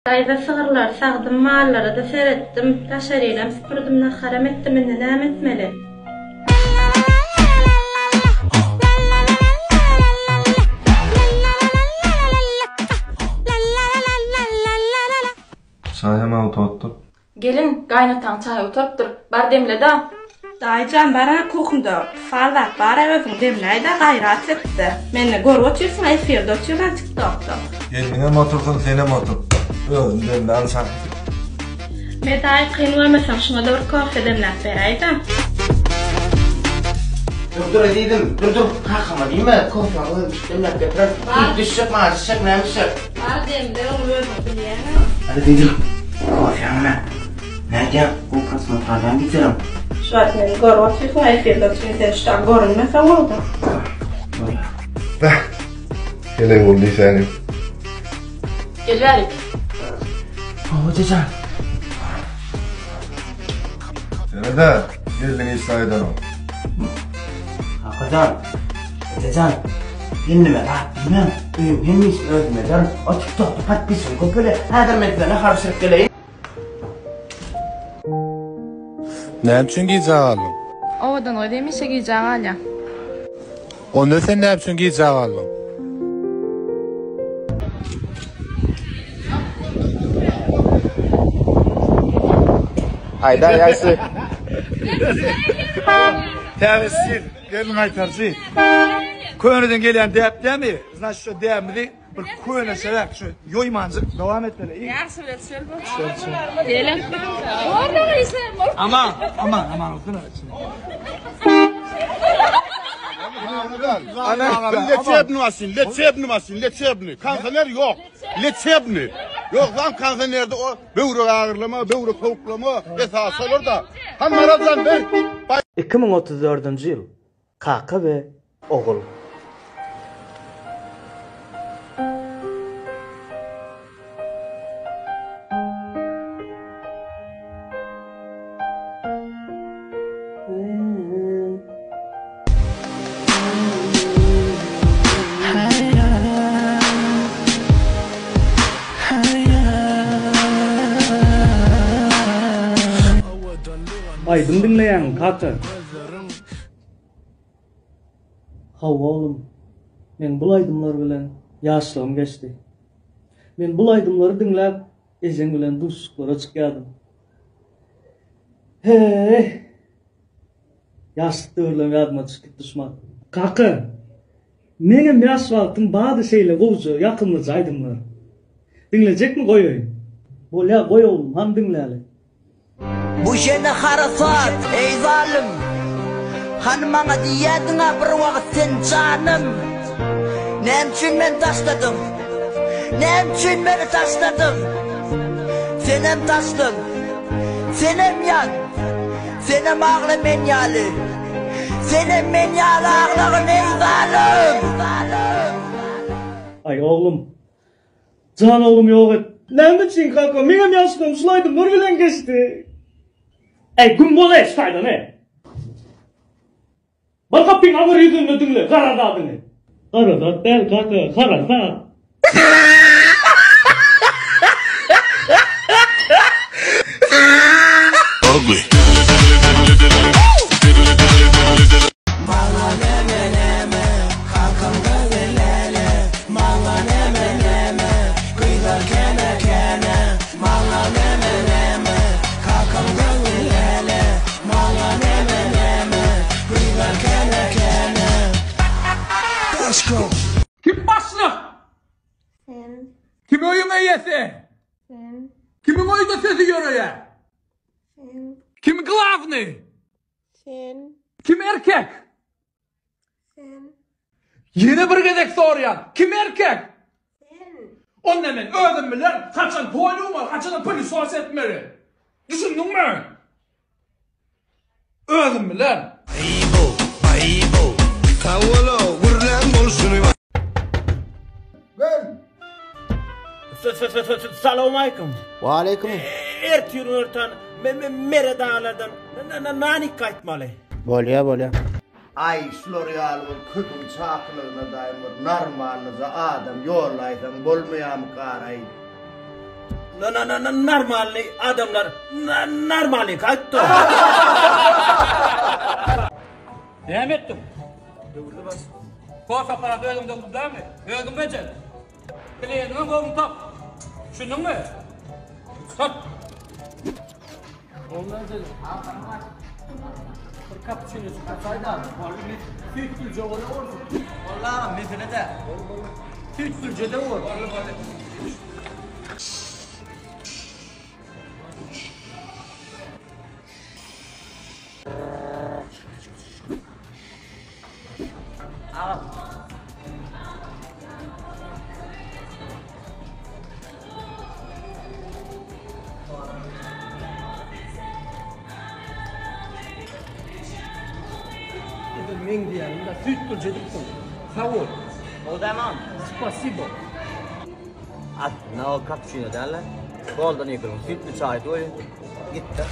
Daýza sygyrlary sagdym, mallara-da seretdim, daşarynam süpürdim, naharam etdim, indi näme etmeli? Çaýam gutarypdyr. Gelin, gaýynataň çaý gutarypdyr, bar demle-da. Daýyjan bar-a kuhnyda tufal zat bar-a özüň demläý-dä gaýrat et-de. Meni görüp otyrsyň efirde otyryn tiktokda. Gelniňem otursyn senem otur. Özüm demlän çaý. Me daýy kyn görmeseň şuňa-da bir kofe demläp beräý-dä. Dur dur ezizim, dur dur kakama diýme kofäňi özüm içip demläp getirerin. Süýt düşjek, maňa düşjek, näme düşjek? Bar demle ony özüň bilýäňä. Hadi diýdim. Kofäňi me. Nädýäň? Gowy prosmotr alýaň getirin. Şu wagt meni görüp otyrsyň efirde otyryn sen şu tak görünmeseň boldy. Bolýar. Beh. Heleý bol diýsäni. Gel bärik. Hawa jejan. Sene-de gelniň işini aýdanok. Kakajan, ejejan, gelnime zat diýmäň, öýüň hemme işini özüm ederin. O TikTokda podpisçigim köpelýär. Häzir men size nahar bişirip geleýin. Näme üçin gijä galdyň? Owadan gyz hemişe gijä galýar. Onda sen näme üçin gijä galdyň? Aýdaý haýsy? Täze stil, gelin gaýtarjy. Köneden gelýän däp dämi? Znaçit şo däbimizi bir köneçeräk şu ýoýmanjyk dowam etmeli. Ýagşy bilen çöl bol. Gelin. Aman, aman, aman olsun. Ana, leçebny maşyn, leçebny maşyn, leçebny. Kondisioner ýok. Leçebny. Ýok, lan kondisionerde o böwrek agyrlama, böwrek sowuklama, esasy şolar da. Han Maratjan ber. 2034-nji ýyl. Kaka we ogul. Aýdym diňleýäňmi kaka? Hawa oglum, meň bul aýdymlar bilen ýaşlygym geçdi. Men bul aýdymlary diňläp ejeň bilen duşuşyklara çykýadym. Heý! Ýaşlyk döwürlerim ýadyma düşüp gitdi şumat. Kaka, meňem ýaş wagtym bardy şeýle gowja, ýakymlyja aýdymlar. Diňlejekmi goýaýyn? Bolýa goý oglum, hany diňläli. Bu ýene harasat, eý zalym! Hany maňa diýýädiň-ä bir wagt sen janym! Näme üçin meni taşladyň? Näme üçin meni taşladyň? Senem taşlan, senem ýan, senem agla men ýaly. Senem men ýaly aglagyn eý zalym! Aý oglum, Jan oglum ýok et. Näme üçin kaka meňem ýaşlygym şul aýdymlar bilen geçdi. Eý güm bol eý şu taýdan eý. Bar gapyň aňyr ýüzünde diňle gara zadyňy. Gara zat däl kaka harasat. Ugly. Maňa näme näme kakam gyzy läle Maňa näme näme gyzlar käne käne Maňa näme näme kakam gyzy läle Maňa näme näme gyzlar käne käne Daşko. Kim başlyk? Sen. Kim öýüň eýesi? Sen. Kimiň öýde sözi ýöreýär? Sen. Kim glawnyý? Sen. Kim erkek? Sen. Ýene bir gezek soraýan, kim erkek? Sen. Onda men özüm bilerin, haçan pol ýuwmaly, haçanam pylysos etmeli. Düşündiňmi? Özüm bilerin. Aýbo, aýbo. Sag bol-ow, gürlän bolşuny. Gel. Salowmaleýkim. Waleýkim. Ertir ertan Meret agalardan nanik gaýtmaly. Bolýa bolýa. Aý şular ýaly bir köpüň çakylygyna daýym bir normalnyja adam ýollaýsaň bolmaýamykaraý. Na na na normalny adamlar normalny gaýtdy. Näme etdiň? Döwürli bas. Kofe aparaty özüňde dämi? Özüň bejer. Bilegiňe gowuny tap. Düşündiňmi? Sat. Bir kapuçino çykarsaýda, süýt gülje bola bolsun. Walla mesele de. Süýt gülje de bol. Edil meň diýýänim-de süýt gülje edip goý. Sag bol. Gowy Spasibo. Aslynda ol kapuçino däl-de, Golden Eagle-yň süýtli çaýy goý. Gitdi.